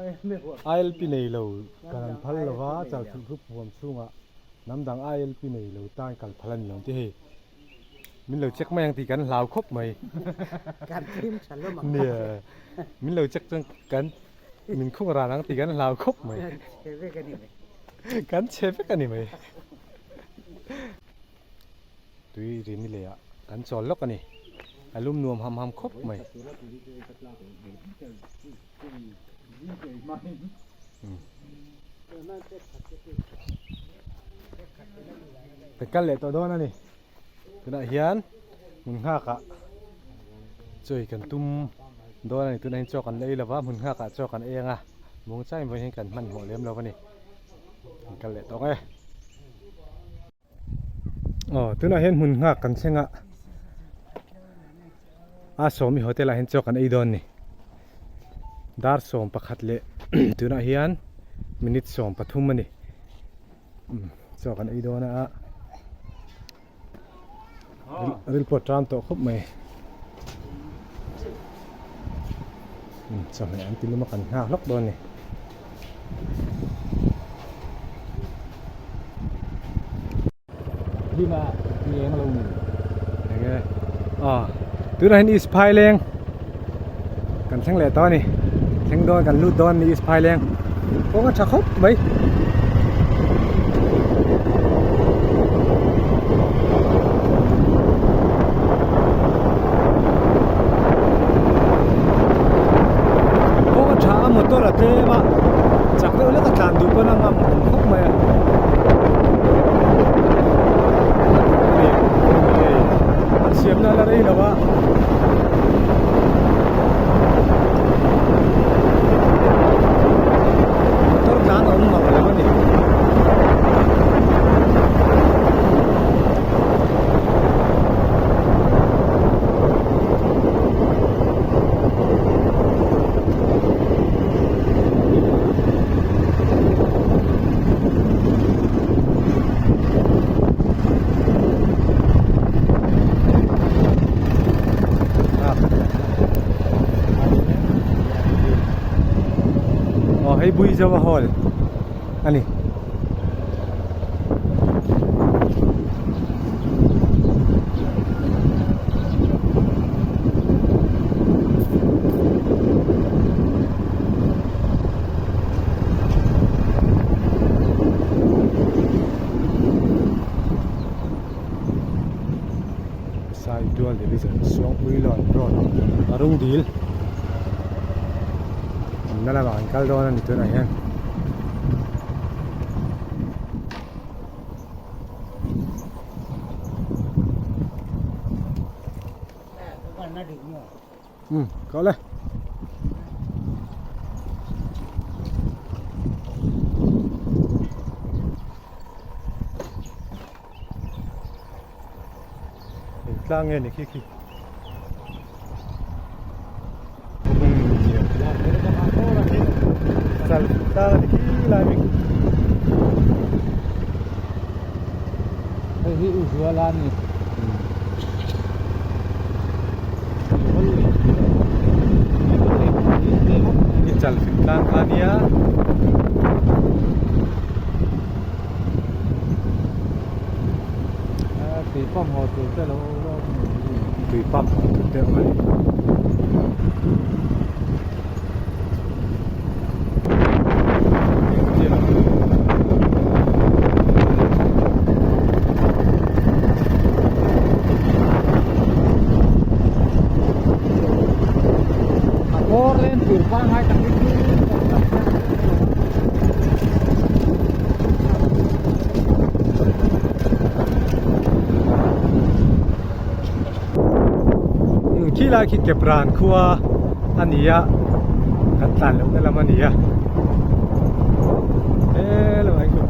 ILP nei lo kal an phal lo va, Chalfilh Group huam chhungah hnam dang ILP nei lo tan kal phal a ni lo ang tih hei. Min lo check mai ang tih kan hlau khawp mai. Kan thim tha lawm ang. Nia, min lo check chuan kan min khung ran ang tih kan hlau khawp mai. Kan chhe vek a ni mai. Kan chhe vek a ni mai. Tui ri ni leh ah kan chawl lawk a ni. A lum nuam ham ham khawp mai. Ka kal leh tawh dawn a ni. Tunah hian hmun nghak ah chawi kan tum dawn a ni. Tunah hian chaw kan la ei lova hmun nghak ah chaw kan ei ang a. Muangchangin vawiin hian kan hmanhmawh lem lo a ni. Kan kal leh tawh ang e. Aw tunah hian hmun nghak kan thleng a a sawmi hotel ah hian chaw kan ei dawn ni dar 11 leh tunah hian minute 13 a ni chaw kan ei dawn a ril pawh tan tawh khawp mai chawhmeh an ti lum a kan nghak hlawk dawn a ni. Hlima leng lo ni. Enge a tunah hian East Phaileng kan thleng leh tawh a ni thleng dawn kan lut dawn a ni East Phaileng kawng a tha khawp mai. Kawng a tha a motor a tlem a chak deuh lek a tlan duh pawn a ngam awm khawp mai a an siamna a la rei lo a. Motor tlan a awm mang lo a ni. Aw hei Buizawa hall a ni. Saitual division Suangpuilawn road a rung dil awmna lamah an kal dawn a ni tunah hian. Um có lên tlang nge ni khi khi chal tlang ni khi lai mi Hei hi u Zuala a ni. Ni chal fing tlang kha nia. Tui pump haw tur te lo Tui pump haw tur te awm a ni. A bawr len tur pangngai tak hi chu Khi lai khi Kepran khua a ni a kan tlan lohna lam a ni a helai khi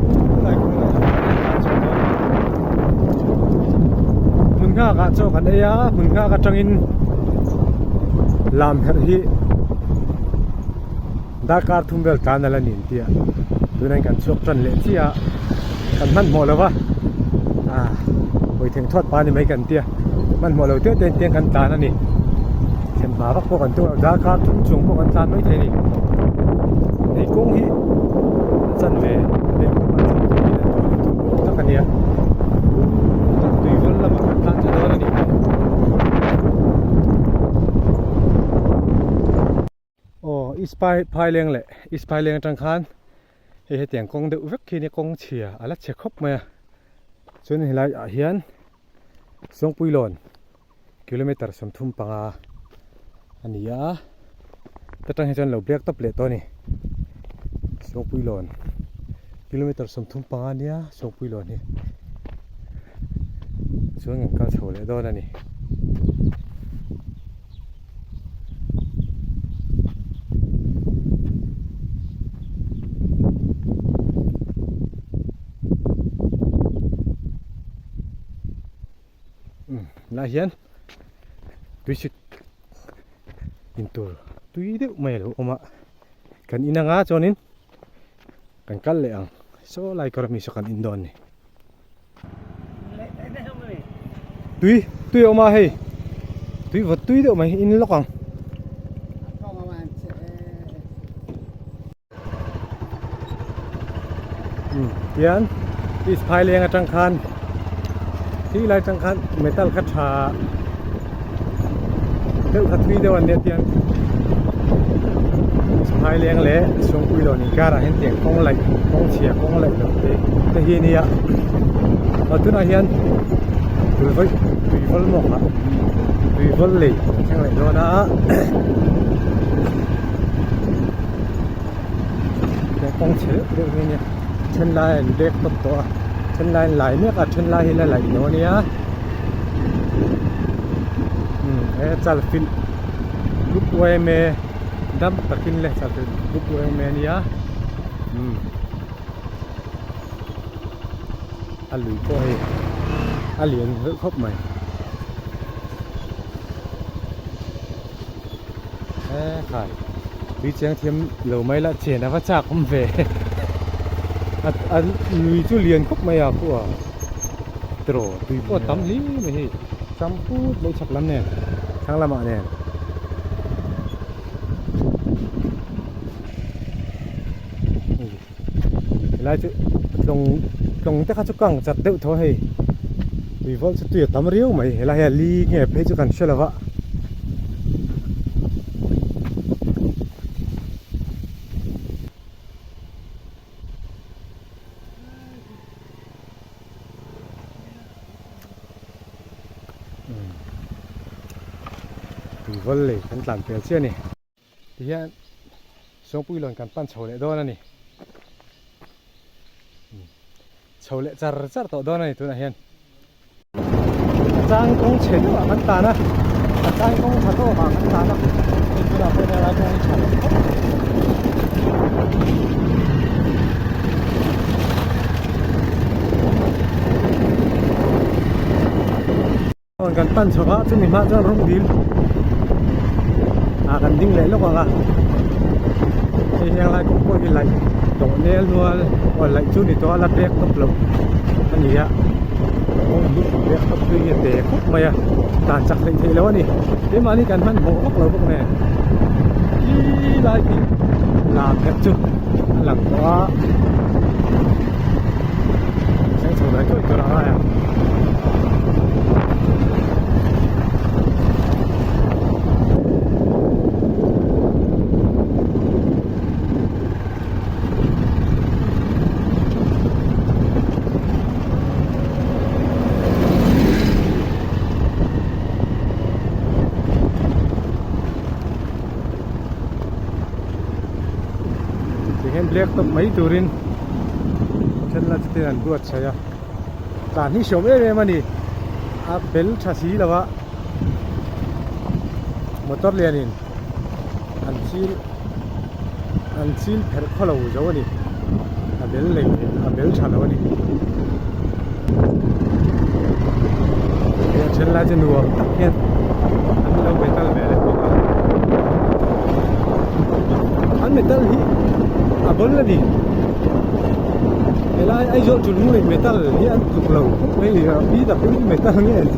lai khi hmun nghak ah chaw kan ei a hmun nghak atangin lam herh hi darkar thum vel tlan a la ni an ti a tunah hian kan chhuak tan leh chiah a kan hmanhmawh lo va ah hawi theng thuat pa ni mai kan tia hmanhmawh lo deuh deuh ten kan tlan a ni thlen hma vak pawh kan tum lo darkar thum chung pawh kan tlan mai thei a ni. East Phaileng leh East Phaileng atang khan hei hetiang kawng deuh vek khi nia kawng chhia a la chhe khawp mai a chuan helai ah hian Sawngpuilawn kilometer 35 a ni a ta tang hi chuan lo black tawp leh tawh a ni Sawngpuilawn kilometer 35 a nia Sawngpuilawn hi chuan kan kal chho leh dawn a ni. Lai hian tuisik in tur tui deuh mai a lo awm a kan in anga chuanin kan kal leh ang saw lai kawr ami saw kan in dawn a ni. Tui tui a awm a hei tui vawt tui deuh mai in lawk ang. Tian east phaileng atang khan khi lai atang khan metal kha tha deuh kha thui deuh an nia tian east phaileng leh sungpui lawn inkar ah hian tiang kawng laih kawng chhia kawng laih loh te te hi a nia aw tunah hian tui tui vawl mawk ah tui vawl lei kan thleng leh dawn a. Kawng chhe deuh deuh hi a nia then lai an bag tawp tawh a then lai an lai mek a then lai hi la laih lo a nia umm he chalfilh group yma dam takin le chalfilh group yma a nia umm a lui pawh hei a lian deuh khawp mai. He khai tui cheng thiam lo mai la chen a va chak awm ve a lui chu lian khawp mai a khu a tiraw tui pawh a tam hle mai hei cham put mai chhak lam nen thlang lamah nen. Helai chu tlawng tlawng te kha chu kang chat deuh tho hei tui vawl chu tui a tam riau mai helai hian li nge phei chu kan hre lo va tui vawl lei kan tlan pel chiah a ni. Tihian Sawngpuilawn kan pan chho leh dawn a ni. Chho leh char char tawh dawn a ni tunah hian. A chang kawng chhe deuh ah kan tan a, a chang kawng tha tawk ah kan tan a, hei tunah pawh hian helai kawng hi tha lo khawp mai. Awn kan pan chho a chumi hma chuan rawng dil ah kan ding leh lawk ang a hei heng lai kawng pawh hi laih tawh nel nual aw laih chu ni tawh a la bek tawp loh a ni a kawng hi bek tawp tui hi a te khawp mai a tlan chak hleih theih loh a ni keimahni kan hmanhmawh vak lo bawk nen khi lai khi lam herh chu a lang tawh a. Thleng chho ve tawih tur a ngai ang. Tihian black top mai turin then la chutin an buatsaih a tlan hi hriawm em em a ni a bel tha si lo a motor lianin an chil an chil pherh khaw lo zo a ni a bel lei a bel tha lo a ni then lai chu nuam tak hian an lo metal ve leh bawk a an metal hi a bawl a ni helai Aizawl chu lung leh metal hi an tluk lo khawp mai a PWD metal nge ni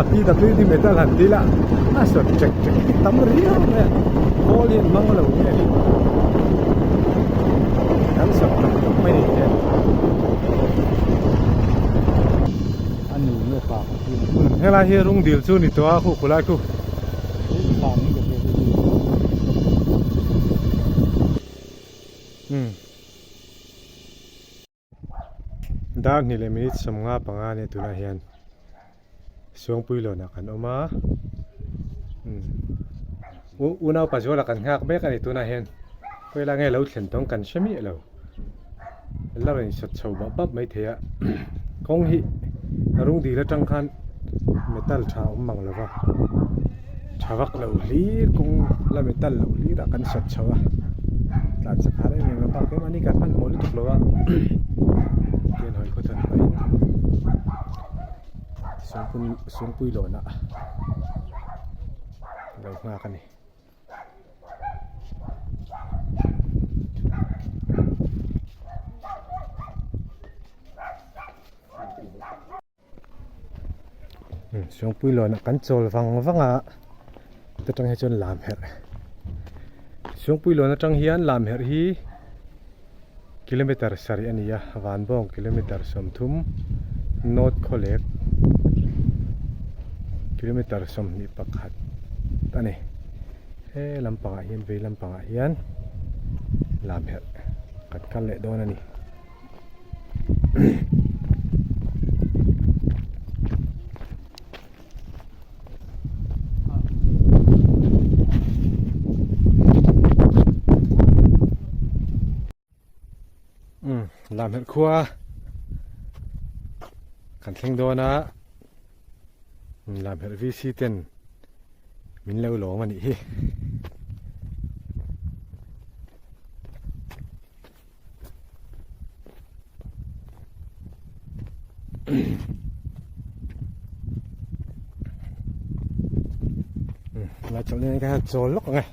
a PWD metal han ti la a sawt ṭek ṭek hi tam riau mai a khawl hi an hmang lo nge ni an sawt ṭek ṭek mai ni hian. A nu nge pa ka ti Helai hi rung dil chu ni tawh a khu khulai khu. Dar hnih leh minute 55 a nia tunah hian Suangpui lawnah kan awm a umm unau pazuala kan nghak mek a ni tunah hian kawilai nge lo thlen tawng kan hre miah lo la rawn insawt chho bap bap mai thei a kawng hi a rung dil atang khan metal tha a awm mang lo va tha vak lo hlir kawng la metal lo hlir ah kan sawt chho a tlan chak har em em a bak em a ni kan hmanhmawh lutuk lo a tihian hawi khawthan pahin Sungpui Sungpui lawnah lo nghak a ni. Suangpui lawnah kan chawl vang vang a ta tang hi chuan lam herh Suangpui lawn atang hian lam herh hi kilometer sarih a ni a Vanbawng kilometer 30 North Khawlek kilometer 21 a ni he lampangah hian vei lampangah hian lam herh kan kal leh dawn a ni. Um lam herh khua kan thleng dawn a lam herh VC ten min lo lawm a nih hi. La chawlh nen khan chawl lawk ang e.